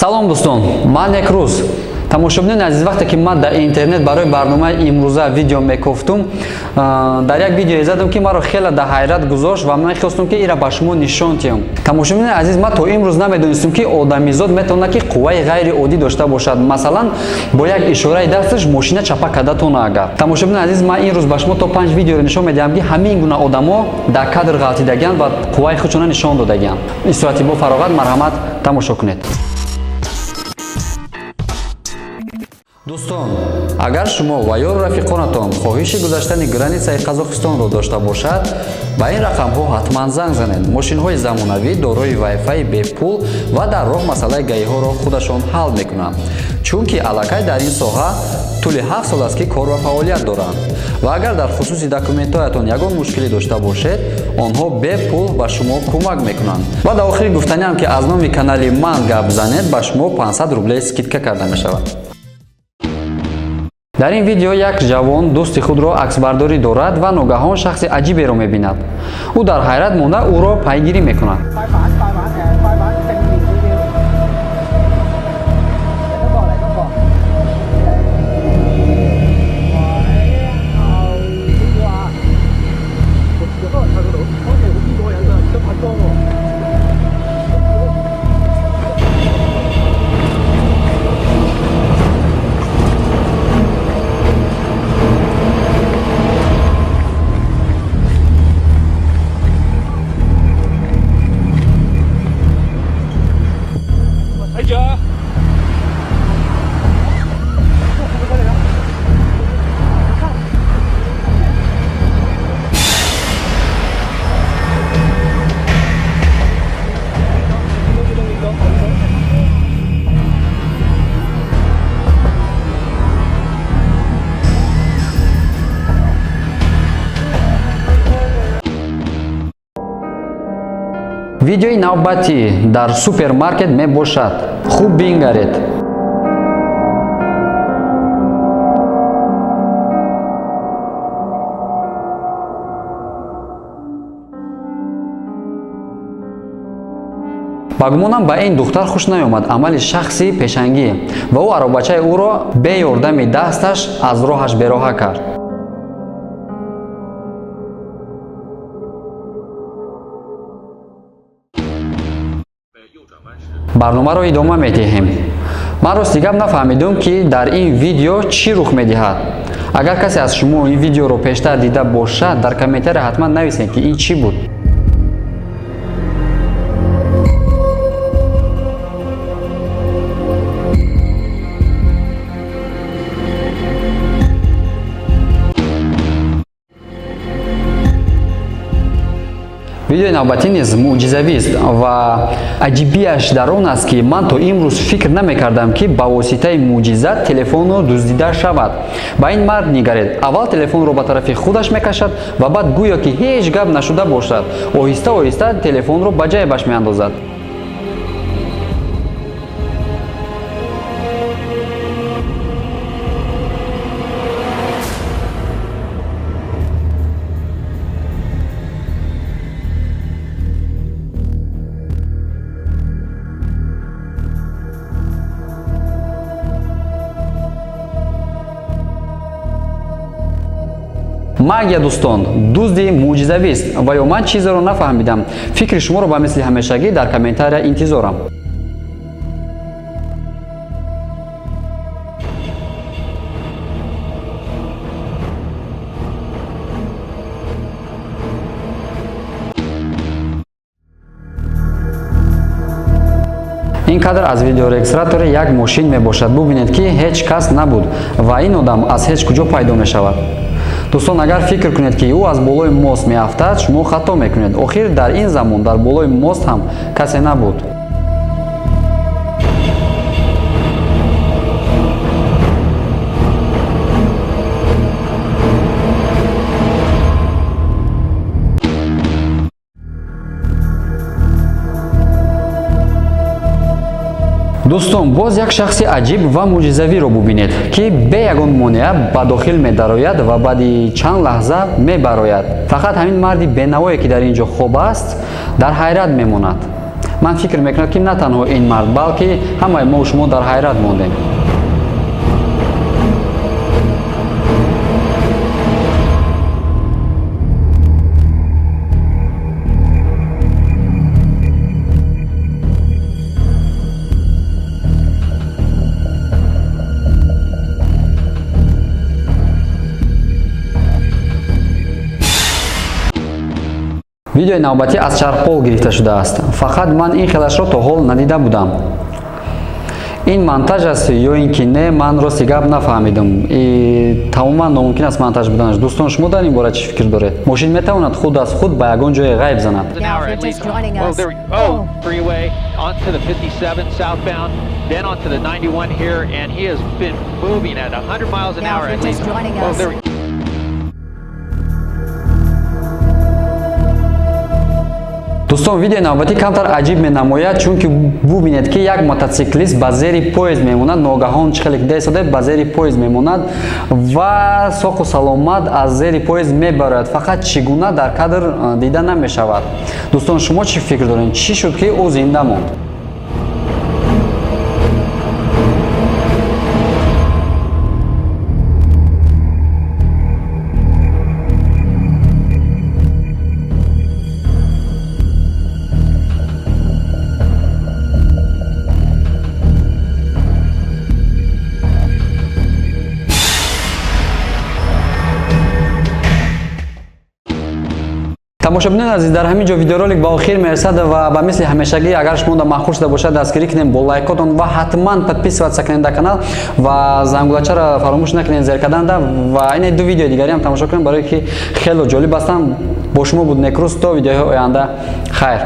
Салом дӯстон, ман Некрӯз. Тамошобинони азиз, вақте ки ман дар интернет барои барномаи имрӯза видео мекофтум, дар як видеое задам, ки маро хеле дар ҳайрат гузошт ва ман хостум, ки инро ба шумо нишон диҳам. Тамошобинони азиз, ман то имрӯз намедонистум, ки одамизод метавонад, ки қувваи ғайриоддӣ дошта бошад. Масалан, бо як ишораи дасташ мошина чапа карда тона агар. Тамошобинони азиз, ман ин рӯз ба шумо то 5 видеоро нишон медиҳам, ки ҳамин гуна одамо дар кадр ғалтидагианд ва қувваи худшона нишон додагианд. Истироҳати бо фароғат, марҳамат, тамошо кунед. Дӯстон, агар шумо ва ё рафиқонатон хоҳиши гузаштани границаи Қазоқистонро дошта бошад, ба ин рақамҳо ҳатман занг занед. Мошинҳои замонавӣ дорои вайфайи бепул ва дар роҳ масъалаи гаиҳоро худашон ҳал мекунанд, чунки аллакай дар ин соҳа тӯли 7 сол аст, ки кор ва фаъолият доранд. Ва агар дар хусуси документҳоятон ягон мушкилӣ дошта бошед, онҳо бепул ба шумо кӯмак мекунанд. Ва дар охири гуфтаниам, ки аз номи канали ман гап занед, ба шумо 500 рублей скидка карда мешавад. Дар ин видео як ҷавон дӯсти худро аксбардорӣ дорад ва ногаҳон шахси аҷиберо мебинад. Ӯ дар ҳайрат монда ӯро пайгирӣ мекунад. 快板快板快板正面少少，嚟多個嚟多個，後少少啊！好似好邊個人啊，想拍光喎。睇住啊！ Видеои навбатӣ дар супермаркет мебошад. Хуб бингаред. Ба гумонам, ба ин духтар хуш наёмад амали шахси пешангӣ ва ӯ аробачаи ӯро бе ёрдами дасташ аз роҳаш бероҳа кард. Барномаро идома медиҳем. Ман рости гап нафаҳмидум, ки дар ин видео чӣ рух медиҳад. Агар касе аз шумо ин видеоро пештар дида бошад, дар комментария ҳатман нависед, ки ин чӣ буд. Видеои навбатӣ низ мӯъҷизавист ва аҷибияш дар он аст, ки ман то имрӯз фикр намекардам, ки ба воситаи мӯъҷиза телефонро дуздида шавад. Ба ин мард нигаред: аввал телефонро ба тарафи худаш мекашад ва баъд, гӯё ки ҳеҷ гап нашуда бошад, оҳиста оҳиста телефонро ба ҷайбаш меандозад. Магия, дӯстон, дузди мӯъҷизавист ва ё ман чизеро нафаҳмидам? Фикри шуморо ба мисли ҳамешагӣ дар комментария интизорам. Ин кадр аз видеорегистратори як мошин мебошад. Бубинед, ки ҳеҷ кас набуд ва ин одам аз ҳеҷ куҷо пайдо мешавад. Дӯстон, агар фикр кунед, ки ӯ аз болои мост меафтад, шумо хато мекунед. Охир дар ин замон дар болои мост ҳам касе набуд. Дӯстон, боз як шахси аҷиб ва мӯъҷизавиро бубинед, ки бе ягон монеа ба дохил медарояд ва баъди чанд лаҳза мебарояд. Фақат ҳамин марди бенавое, ки дар ин ҷо хоб аст, дар ҳайрат мемонад. Ман фикр мекунам, ки на танҳо ин мард, балки ҳамаи мо шумо дар ҳайрат мондем. Видеои навбатӣ аз чархбол гирифта шудааст. Фақат ман ин хелашро то ҳол надида будам. Ин монтаж аст ё ин ки не, ман рости гап нафаҳмидам. Тамоман номумкин аст монтаж буданаш. Дӯстон, шумо дар ин бора чӣ фикр доред? Мошин метавонад худ аз худ ба ягон ҷое ғайб занад. An hour at least. Oh, there we oh, freeway onto the 57 southbound, then onto the 91 here, and he has been moving at 100 miles an Now, hour if at you're just least. joining Oh, us- there we Дӯстон, видеои навбатӣ камтар аҷиб менамояд, чунки бубинед, ки як мототсиклист ба зери поезд мемонад. Ногаҳон чӣ хеле ки дида, ба зери поезд мемонад ва соқу саломат аз зери поезд мебарояд. Фақат чӣ гуна дар кадр дида намешавад. Дӯстон, шумо чӣ фикр доред? Чӣ шуд, ки ӯ зинда монд? Тамошобинони азиз, дар ҳамин ҷо видеоролик ба охир мерасад ва ба мисли ҳамешагӣ, агар шумо да маъқул шуда бошад, дастгирӣ кунем бо лайкотон ва ҳатман подписываться кунем дар канал ва зангулачаро фаромӯш накунем зер карданда ва ин ду видеои дигариам тамошо кунем, барое ки хело ҷолиб ҳастанд. Бо шумо буд Некрӯз. То видеоҳои оянда, хайр.